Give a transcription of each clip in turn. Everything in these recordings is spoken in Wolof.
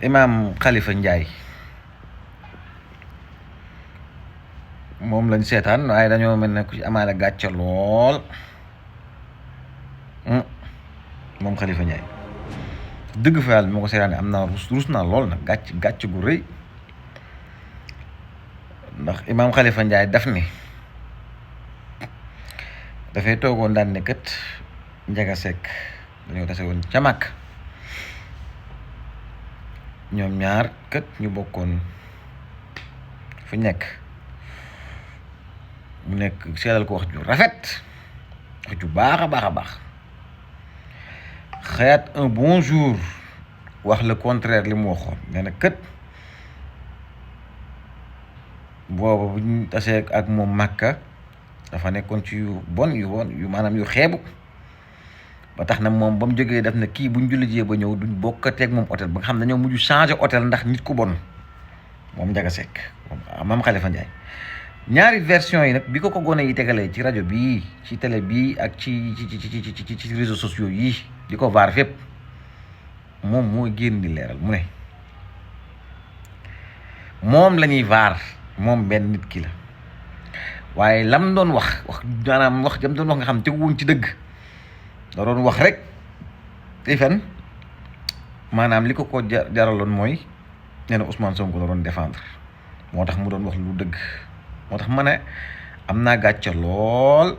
Imam Khalifa Ndiaye moom lañ seetaan waaye dañoo mel ne ku ci amaale gàcce lool moom Khalifa Ndiaye dëgg fa yàlla bi ma ko seetaane am naa rus naa lool nag gàcc gu rëy ndax Imam Khalifa Ndiaye daf ni dafay toogoon daan ne kët Ndiaga Seck dañoo tase woon ca Màkk ñoom ñaar kët ñu bokkoon fu nekk mu nekk seedal ko wax ju rafet wax ju baax a baax a baax xëyaat un bon jour wax le contraire li mu waxoon nee na kët booba bu ñu tasee ak moom Màkka dafa nekkoon ci yu bon yu maanaam yu xeebu ba tax na moom ba mu jógee def na kii buñ julli jee ba ñëw duñ bokkateeg moom hôtel ba nga xam ne dañoo mujj changé hôtel ndax nit ku bon moom Ndiaga Seck moom Khalifa Ndiaye ñaari version yi nag bi ko gone yi tegalee ci rajo bii ci télé bii ak ci réseaux sociaux yii di ko vaar fépp moom moo génn di leeral mu ne moom la ñuy vaar moom benn nit ki la waaye lam doon wax maanaam wax jam doon wax nga xam teguwuñ ci dëgg da doon wax rek di fen maanaam li ko jaraloon mooy nee na Ousmane Sonko la doon défendre moo tax mu doon wax lu dëgg moo tax ma ne am naa gàcce lool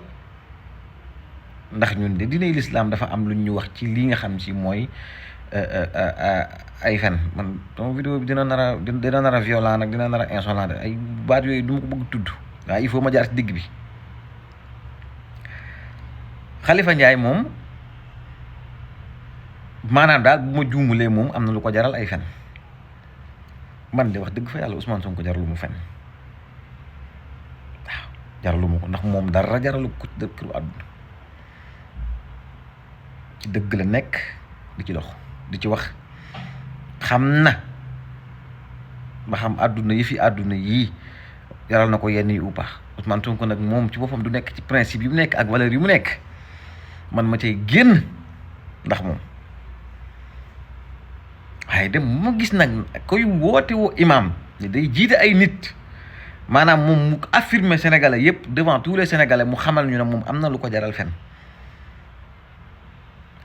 ndax ñun de diiney lislaam dafa am lu ñu wax ci lii nga xam si mooy ay fen man sama vidéo bi dina nar a violent nag dina nar a insolent ay baat yooyu du ma ko bëgg tudd waaye il faut ma jaar ci digg bi Khalifa Ndiaye moom maanaam daal bu ma juumulee moom am na lu ko jaral ay fen man de wax dëgg fa yàlla Ousmane Sonko jaralu mu fen waaw jaralu ma ko ndax moom dara jaralu ko ci këru àdduna ci dëgg la nekk di ci dox di ci wax xam na ba xam àdduna yi fi àdduna yii jaral na ko yenn yi ou pas Ousmane Sonko nag moom ci boppam du nekk ci principe yi mu nekk ak valeur yi mu nekk man ma cay génn ndax moom waaye dem ma gis nag koy woote woo imam ni day jiite ay nit maanaam moom mu affirmer sénégalais yépp devant tous les sénégalais mu xamal ñu ne moom am na lu ko jaral fen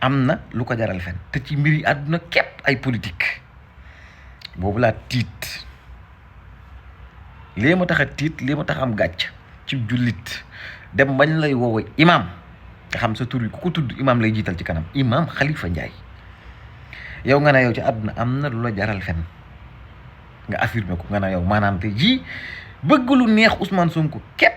am na lu ko jaral fen te ci mbir yi àdduna képp ay politique boobu laa tiit lii ma tax a tiit lii ma tax am gàcc ci jullit dem bañ lay woowe imam nga xam sa tur yi ku ko tudd imam lay jiital ci kanam imam Khalifa Ndiaye yow nga ne yow ci àdduna am na lu la jaral fen nga affirmer ko nga ne yow maanaam te ji bëgg lu neex Ousmane Sonko képp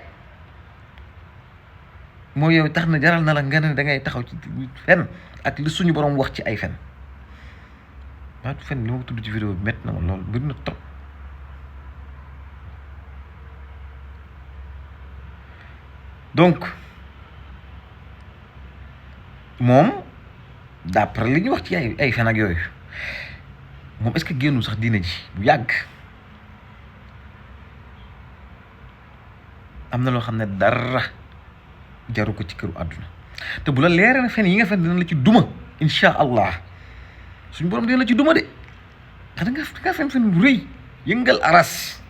moo yow tax na jaral na la nga ne da ngay taxaw ci fen ak li suñu borom wax ci ay fen waatu fen li ma ko tudd ci vidéo bi métti na ma loolu bëri na trop donc moom d'après li ñu wax ci ay fen ak yooyu moom est-ce que génnul sax diina ji bu yàgg am na loo xam ne dara jaru ko ci këru àdduna te bu la leeree na fen yi nga fen dina la ci duma insha allah suñu borom dina la ci duma de ndax da nga fen bu rëy yëngal aras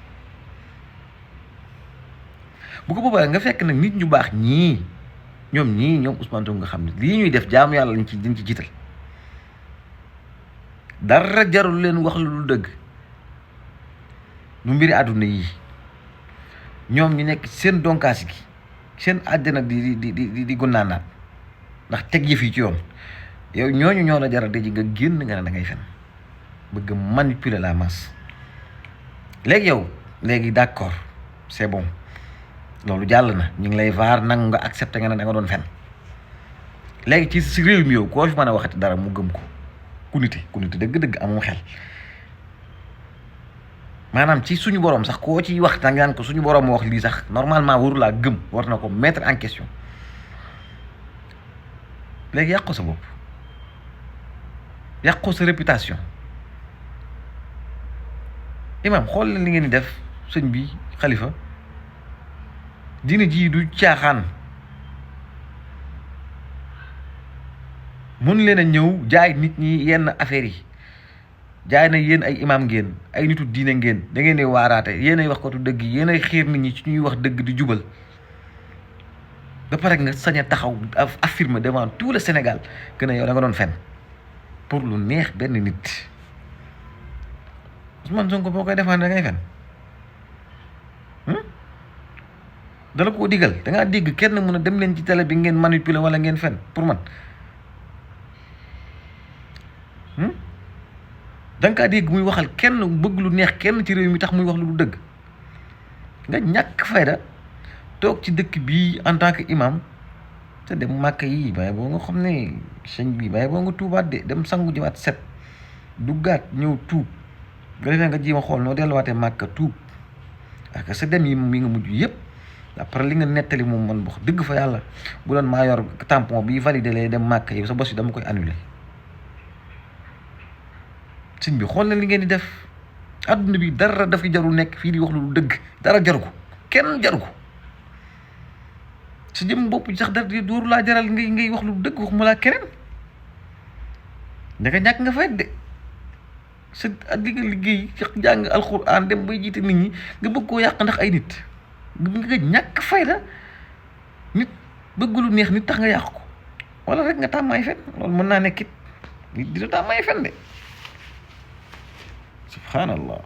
bu ko boobaa nga fekk nag nit ñu baax ñii ñoom Ousmane Sonko nga xam ne lii ñuy def jaamu yàlla lañ ci jiital dara jarul leen wax lu dëgg lu mbiri àdduna yii ñoom ñu nekk seen donkaasi gi seen àddina di gunnaanaat ndax teg yëf yi ci yoon yow ñooñu ñoo la jaral ji nga génn nga ne da ngay fen bëgg manipuler la masse léegi d'accord c'est bon loolu jàll na ñu ngi lay vaar nangu nga accepté nga ne da nga doon fen léegi ci réew mi yow koo fi mën a waxati dara mu gëm ko ku nite dëgg-dëgg amum xel maanaam ci suñu borom sax koo ciy wax da nga naan ko suñu borom moo wax lii sax normalement waru laa gëm war na ko mettre en question léegi yàqoo sa bopp yàqoo sa réputation imam xool leen li ngeen di def sëñ bi Khalifa diine ji du caaxaan mun leen a ñëw jaay nit ñi yenn affaires yi jaay na yéen ay imam ngeen, ay nitu diine ngeen, da ngeen di waaraate, yéen ay wax ko tu dëgg, yéen ay xiir nit ñi ci ñuy wax dëgg di jubal. ba pare nga sañ a taxaw affirmer devant tout le Sénégal que ne yow da nga doon fen pour lu neex benn nit. Ousmane Sonko boo koy defaan da ngay fen dala koo digal, da ngaa dégg kenn mun a dem leen ci télé bi ngeen manipuler wala ngeen fen pour man. da nga kaa dégg muy waxal kenn bëgg lu neex kenn ci réew mi tax muy wax lu du dëgg. nga ñàkk fayda toog ci dëkk bii en tant que imam te dem màkk yi bàyyi boo nga xam ne sëñ bi bàyyi boo nga tuubaat de dem sangu jiwaat set duggaat ñëw tuub nga defee nga jéem a xool noo delluwaatee màkk tuub ak sa dem yi mi nga mujj yëpp après li nga nettali moom man wax dëgg fa yàlla bu doon maa yor tampon bi validé lay dem màkk yi sa bos yi dama koy annulé. sëñ bi xool na li ngeen di def adduna bi dara dafa jarul nekk fii di wax lu dëgg, dara jaru ko, kenn jaru ko. sa jëm bopp sax dara dooru laa jaral ngay wax lu dëgg, waxuma laa keneen. ndaka ñàkk nga fay de sa di nga liggéey jàng alxuraan dem bay jiite nit ñi nga bëgg koo yàq ndax ay nit nga ñàkk fayda. nit bëgg lu neex nit tax nga yàq ko wala rek nga tàmmaay fen, loolu mën naa nekkit nit dina tàmmaay fen de subhanallah.